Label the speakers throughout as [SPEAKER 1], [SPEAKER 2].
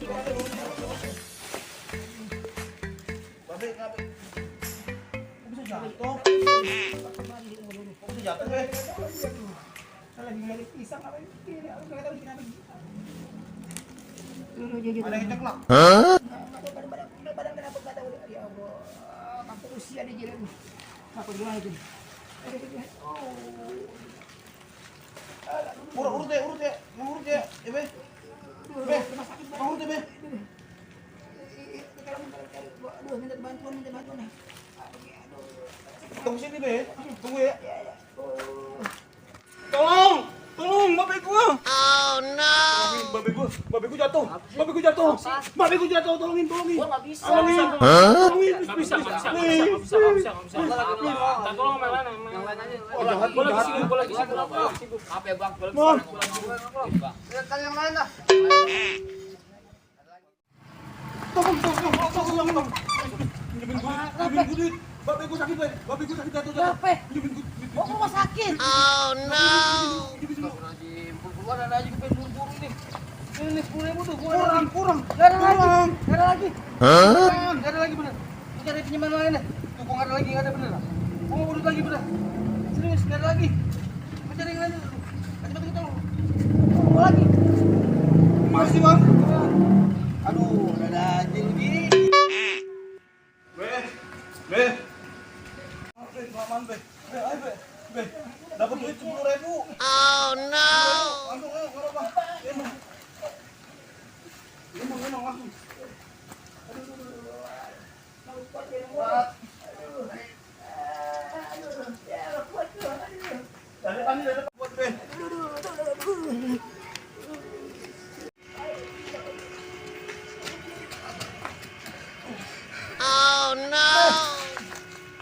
[SPEAKER 1] Babe, ngapain? Kok bisa jatuh? Kok bisa jatuh, Be?
[SPEAKER 2] Salah gimana pisang apa ini? Aku nggak tahu kenapa.
[SPEAKER 1] Ada yang ceklak?
[SPEAKER 2] Badan kenapa nggak tahu? Ya Allah, kampung usia dia jalan. Apa gimana itu? Oh.
[SPEAKER 1] Urut ya, urut ya, urut ya, Be. Be, urut ya, Be.
[SPEAKER 2] Aduh, minta bantuan.
[SPEAKER 1] Tunggu sini, Be. Tunggu ya. Tolong, babe gua. Oh no. Babe gua jatuh. Babe gua jatuh, tolongin.
[SPEAKER 3] Gua nggak bisa.
[SPEAKER 1] Tolongin, bisa.
[SPEAKER 3] Nggak bisa. Tolong yang lain aja. Gua lagi sibuk. Maaf ya bang. Lihat yang lain lah.
[SPEAKER 1] Tolong. Pinjemin gua duit. Babe gua sakit, Be. Babe gua sakit jatuh.
[SPEAKER 2] Kenapa?
[SPEAKER 1] Pinjemin gua.
[SPEAKER 2] Oh, rumah sakit.
[SPEAKER 3] Keluar ada aja kepen buru-buru ini. Ini 10.000 tuh gua
[SPEAKER 1] Kurang.
[SPEAKER 2] Nggak ada lagi.
[SPEAKER 3] Enggak ada lagi bener. Lu cari pinjaman lain deh. Tuh kok enggak ada bener. Gua mau urut lagi bener. Serius enggak ada lagi. Gua cari yang lain dulu. Cepet kita tolong.
[SPEAKER 2] Oh, lagi.
[SPEAKER 1] Makasih, Bang.
[SPEAKER 3] Aduh, ada aja lu gini.
[SPEAKER 1] Be. Aman, Be. Be. Dapat duit 10.000. Oh no. Langsung ayo, enggak apa-apa. Emang langsung. Dari depan buat Be. Oh no.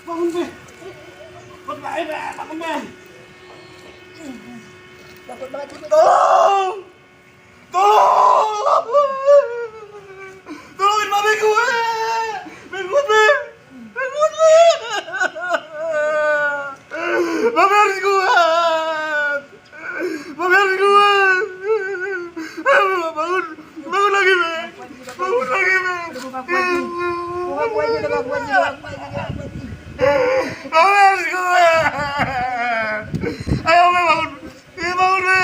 [SPEAKER 1] Bangun, Be. Bangun, Be.
[SPEAKER 2] Dapat banget cepet.
[SPEAKER 1] Tolongin babe gue. Bengut, Be. Babe harus kuat. Ayo, bangun lagi, Be.
[SPEAKER 2] Ngaku aja.
[SPEAKER 1] Babe harus kuat. Ayo, Be, bangun. Bangun, Be.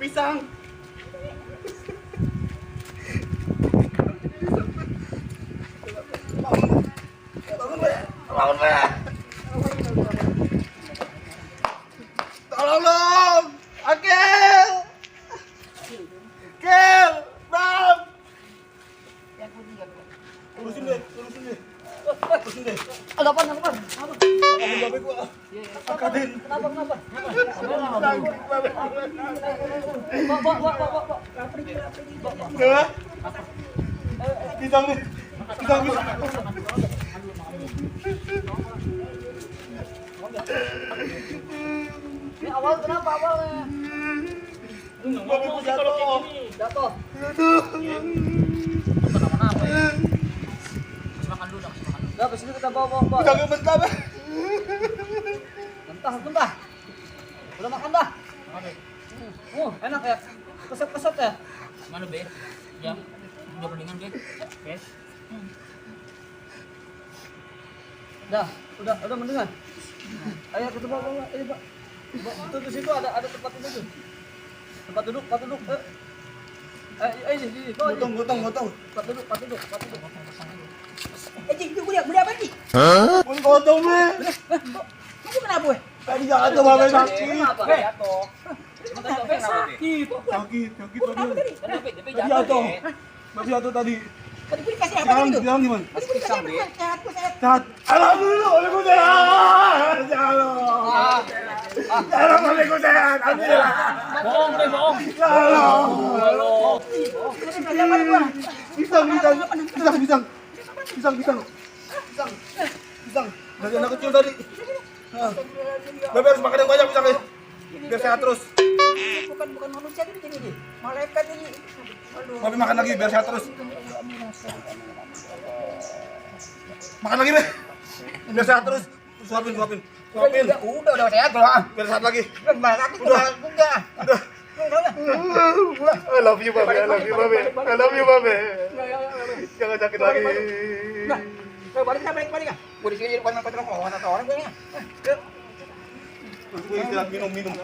[SPEAKER 1] Pisang. Bangun, Be. Tolong dong. Akel. Bang. Urusin deh.
[SPEAKER 2] Apa?
[SPEAKER 1] Babe gua. Akatin.
[SPEAKER 2] Kenapa?
[SPEAKER 1] Enggak. Pisang nih. Pisang.
[SPEAKER 2] Ini awal kenapa awalnya?
[SPEAKER 1] Babe gua jatuh.
[SPEAKER 2] Jatuh.
[SPEAKER 3] Kenapa ya? Makan dulu.
[SPEAKER 2] Udah, habis itu kita bawa.
[SPEAKER 1] Pisangnya mentah, Be.
[SPEAKER 2] Mentah. Udah makan dah. Enak ya. Keset ya.
[SPEAKER 3] Mana Be? Ya. Udah mendingan Be. Oke.
[SPEAKER 2] Udah mendingan. Ayo kita bawa. Ayo, Pak. Itu di situ ada tempat ini tuh. Tempat duduk. Sini.
[SPEAKER 1] Gotong.
[SPEAKER 2] Tempat duduk. Cik, itu beli apa, Cik?
[SPEAKER 1] Mau gotong, Be.
[SPEAKER 2] Kamu kenapa, weh?
[SPEAKER 1] Tadi jatuh, Babe sakit.
[SPEAKER 3] Kenapa jatuh? Kenapa Be?
[SPEAKER 1] Sakit tadi.
[SPEAKER 3] Kenapa
[SPEAKER 1] Tadi jatuh. Babe jatuh tadi.
[SPEAKER 2] Tadi gue dikasih apa tadi tuh?
[SPEAKER 1] Sekarang gimana?
[SPEAKER 2] Tadi gue dikasih apa? Sehat.
[SPEAKER 1] Sehat. Alhamdulillah, babe gue sehat. Shalom. Shalom, babe gue sehat. Alhamdulillah.
[SPEAKER 3] Bohong Be, bohong.
[SPEAKER 1] Shalom.
[SPEAKER 2] Dikasih apa nih, gua?
[SPEAKER 1] Pisang. Dari anak kecil tadi. Babe harus makan yang banyak pisangnya. Biar sehat terus.
[SPEAKER 2] Bukan manusia ini jadi malaikat ini. Aduh.
[SPEAKER 1] Babe makan lagi biar sehat terus. Makan lagi, Be. Biar sehat terus. Suapin.
[SPEAKER 2] Udah sehat bro.
[SPEAKER 1] Biar sehat lagi.
[SPEAKER 2] Udah gimana sakit udah.
[SPEAKER 1] Udah. I love you, Babe. Jangan sakit lagi.
[SPEAKER 2] Balik ya. Gue di sini bukan kontrol orang gue nya.
[SPEAKER 1] Gue istirahat minum.